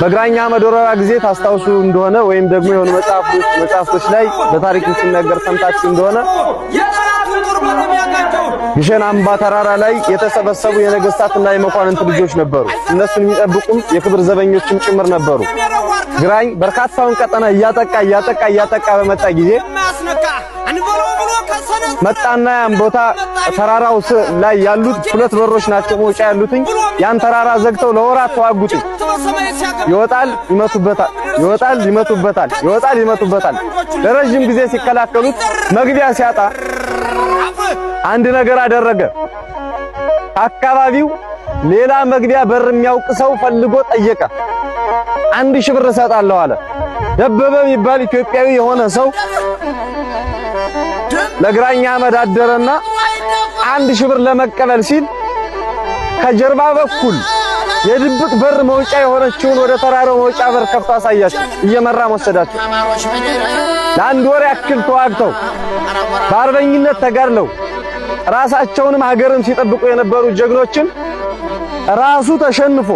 በግራኝ አህመድ ወረራ ጊዜ ታስታውሱ እንደሆነ ወይም ደግሞ የሆኑ መጽሐፍቶች ላይ በታሪክ ሲነገር ሰምታችሁ እንደሆነ ግሸን አምባ ተራራ ላይ የተሰበሰቡ የነገስታትና የመኳንንት ልጆች ነበሩ። እነሱን የሚጠብቁም የክብር ዘበኞችም ጭምር ነበሩ። ግራኝ በርካታውን ቀጠና እያጠቃ እያጠቃ እያጠቃ በመጣ ጊዜ መጣና ያን ቦታ ተራራው ላይ ያሉት ሁለት በሮች ናቸው መውጫ ያሉትኝ። ያን ተራራ ዘግተው ለወራት ተዋጉት። ይወጣል ይመቱበታል፣ ይወጣል ይመቱበታል፣ ይወጣል ይመቱበታል። ለረጅም ጊዜ ሲከላከሉት መግቢያ ሲያጣ አንድ ነገር አደረገ። አካባቢው ሌላ መግቢያ በር የሚያውቅ ሰው ፈልጎ ጠየቀ። 1000 ብር እሰጣለሁ አለ። ደበበ የሚባል ኢትዮጵያዊ የሆነ ሰው ለግራኝ አህመድ አደረና 1000 ብር ለመቀበል ሲል ከጀርባ በኩል የድብቅ በር መውጫ የሆነችውን ወደ ተራራው መውጫ በር ከፍቶ አሳያቸው። እየመራ ወሰዳቸው። ለአንድ ወር ያክል ተዋግተው በአርበኝነት ተጋድለው ራሳቸውንም ሀገርም ሲጠብቁ የነበሩ ጀግኖችን ራሱ ተሸንፎ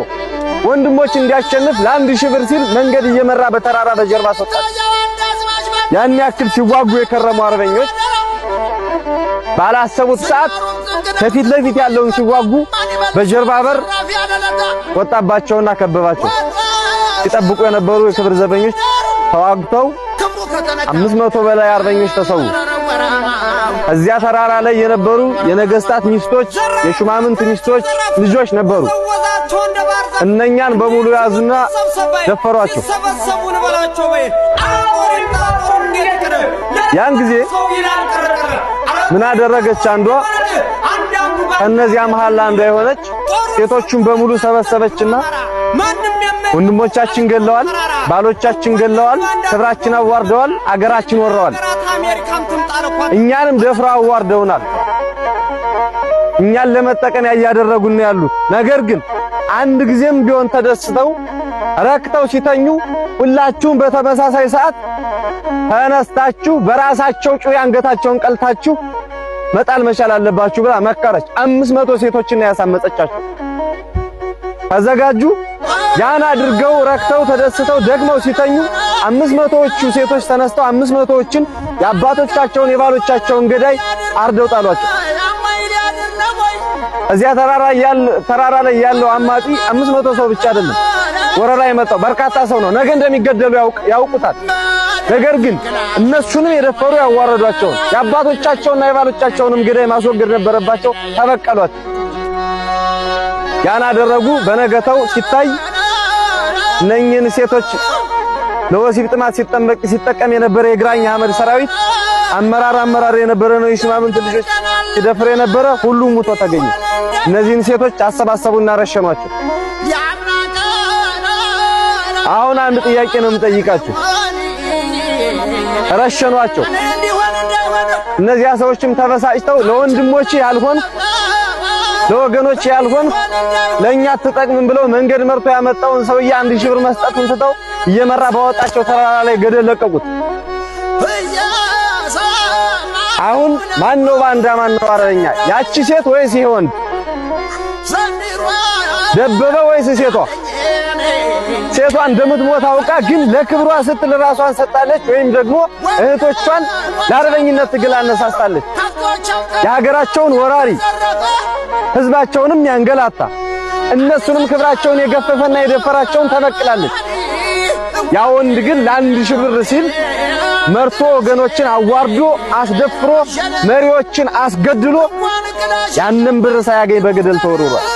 ወንድሞች እንዲያሸንፍ ለ1000 ብር ሲል መንገድ እየመራ በተራራ በጀርባ አስወጣቸው። ያን ያክል ሲዋጉ የከረሙ አርበኞች ባላሰቡት ሰዓት ከፊት ለፊት ያለውን ሲዋጉ በጀርባ በር ወጣባቸውና ከበባቸው። ሲጠብቁ የነበሩ የክብር ዘበኞች ተዋግተው 500 በላይ አርበኞች ተሰዉ። እዚያ ተራራ ላይ የነበሩ የነገስታት ሚስቶች፣ የሹማምንት ሚስቶች፣ ልጆች ነበሩ። እነኛን በሙሉ ያዙና ደፈሯቸው። ያን ጊዜ ምን አደረገች? አንዷ ከነዚያ መሃል አንዷ የሆነች ሴቶቹን በሙሉ ሰበሰበችና ወንድሞቻችን ገለዋል፣ ባሎቻችን ገለዋል፣ ክብራችን አዋርደዋል፣ አገራችን ወረዋል፣ እኛንም ደፍረው አዋርደውናል። እኛን ለመጠቀም ያያደረጉን ያሉት። ነገር ግን አንድ ጊዜም ቢሆን ተደስተው ረክተው ሲተኙ ሁላችሁም በተመሳሳይ ሰዓት ተነስታችሁ በራሳቸው ጩቤ አንገታቸውን ቀልታችሁ መጣል መቻል አለባችሁ ብላ መከረች። 500 ሴቶችን ያሳመፀቻቸው ተዘጋጁ። ያን አድርገው ረክተው ተደስተው ደግመው ሲተኙ 500ዎቹ ሴቶች ተነስተው 500ዎችን የአባቶቻቸውን የባሎቻቸውን ገዳይ አርደው ጣሏቸው። እዚያ ተራራ ላይ ያለው አማጺ 500 ሰው ብቻ አይደለም ወረራ የመጣው በርካታ ሰው ነው። ነገ እንደሚገደሉ ያውቁታል። ነገር ግን እነሱንም የደፈሩ ያዋረዷቸውን የአባቶቻቸውንና የባሎቻቸውንም ገዳይ ማስወገድ ነበረባቸው። ተበቀሏቸው። ያን አደረጉ። በነገተው ሲታይ እነኝህን ሴቶች ለወሲብ ጥማት ሲጠቀም የነበረ የግራኝ አህመድ ሰራዊት አመራር የነበረ ነው የሹማምንት ልጆች ሲደፍር የነበረ ሁሉም ሙቶ ተገኘ። እነዚህን ሴቶች አሰባሰቡና ረሸኗቸው። አሁን አንድ ጥያቄ ነው የምጠይቃችሁ። ረሸኗቸው። እነዚያ ሰዎችም ተበሳጭተው ለወንድሞች ያልሆን ለወገኖች ያልሆን ለኛ አትጠቅምም ብለው መንገድ መርቶ ያመጣውን ሰውዬ 1000 ብር መስጠቱን ትተው እየመራ ባወጣቸው ተራራ ላይ ገደል ለቀቁት። አሁን ማን ነው ባንዳ? ማን ነው አርበኛ? ያቺ ሴት ወይስ ይሄ ወንድ? ደበበ ወይስ ሴቷ? ሴቷ እንደምትሞት አውቃ ግን ለክብሯ ስትል ራሷን ሰጣለች፣ ወይም ደግሞ እህቶቿን ለአርበኝነት ትግል አነሳስታለች። የሀገራቸውን ወራሪ ህዝባቸውንም ያንገላታ እነሱንም ክብራቸውን የገፈፈና የደፈራቸውን ተበቅላለች። ያ ወንድ ግን ለ1000 ብር ሲል መርቶ ወገኖችን አዋርዶ አስደፍሮ መሪዎችን አስገድሎ ያንን ብር ሳያገኝ በገደል ተወርውሯል።